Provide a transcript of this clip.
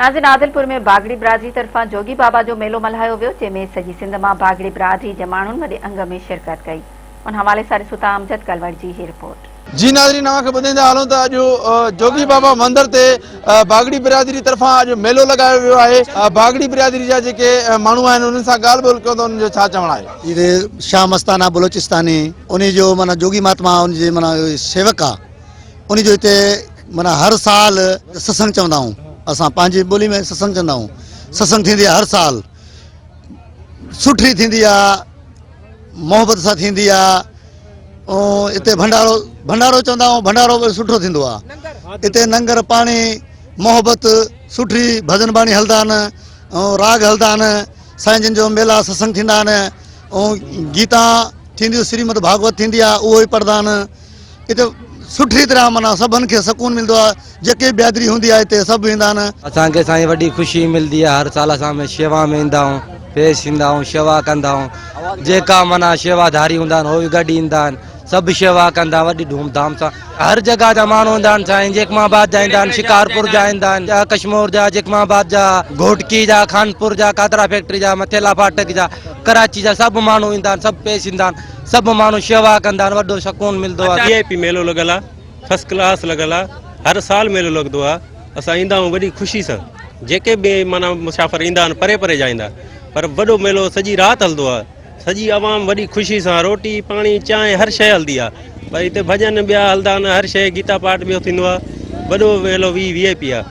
ناظرين عادلپور ۾ باگڙي برادري طرفان جوڳي بابا جو ميلو ملهايو ويو جنهن ۾ سڄي سنڌ مان باگڙي برادري جي ماڻهن وڏي انگ ۾ شرڪت ڪئي ان حوالي سان ڏسون ٿا امجد ڪلوڙ جي هي رپورٽ. جي ناظرين اوهان کي ٻڌائيندا هلون ته اڄ جوڳي بابا مندر تي باگڙي برادري طرفان اڄ ميلو لڳايو ويو آهي باگڙي برادري جا جيڪي ماڻهو آهن انهن سان ڳالهه ٻولهه ڪيون ته انهن جو ڇا چوڻ آهي. هي شاهه مستانه بلوچستاني انهي جو معنيٰ جوڳي مهاتما ان جي معنيٰ سيوڪ آ. ان جو هتي معنيٰ هر سال ستسنگ چوندا آهيون اسان پنهنجي ٻولي ۾ ستسنگ چوندا آهيون ستسنگ ٿيندي آهي هر سال سٺي ٿيندي آهي محبت سان ٿيندي آهي ۽ هتي ڀنڊارو ڀنڊارو چوندا آهيون ڀنڊارو به سٺو ٿيندو آهي هتي ننگر پاڻي محبت سٺي ڀڄن باڻي هلندا آهن ۽ راڳ هلندا آهن سائين جن جو ميلا ستسنگ ٿيندا آهن ۽ گيتا ٿينديون شريمد ڀاڳوت ٿيندي آهي اهو ئي پڙهندا آهن اتي سٺي طرح معنيٰ سڀن کي سڪون ملندو آهي جيڪي بيادري هوندي آهي اتي سڀ ايندا آهن. اسان کي سائين وڏي خوشي ملدي آهي هر سال اسان ۾ شيوا ۾ ايندا آهيون پيش ٿيندا آهيون شيوا ڪندا آهيون جيڪا معنيٰ شيوا ڌاري هوندا آهن هو به گڏ ايندا آهن سڀ شيوا ڪندا وڏي ڌوم ڌام سان هر جڳهه جا ماڻهو ايندا آهن سائين جيڪب آباد جا ايندا آهن شڪارپور جا ايندا آهن ڪشمور جا جيڪب آباد جا گهوٽڪي جا خانپور جا ڪاترا فيڪٽري جا مٿيلا ڦاٽڪ جا ڪراچي جا سڀ ماڻهو ايندا آهن سڀ پيش ايندا آهن سڀ ماڻهو شيوا ڪندا آهن وڏو سڪون ملندو آهي. وي آء پي ميلو لڳل آ فرسٽ ڪلاس لڳل آ هر سال ميلو لڳندو آ اسان ايندا آهيون وڏي خوشي سان جيڪي به معنيٰ مسافر ايندا آهن پري پري جا ايندا پر وڏو ميلو سڄي رات هلندو آ سڄي عوام وڏي خوشي سان روٽي پاڻي چانهه هر شيء هلندي آ پر هتي ڀڄن ٻيا هلندا آهن هر شيء گيتا پاٺ ٻيو ٿيندو آ وڏو ميلو وي آء پي آ.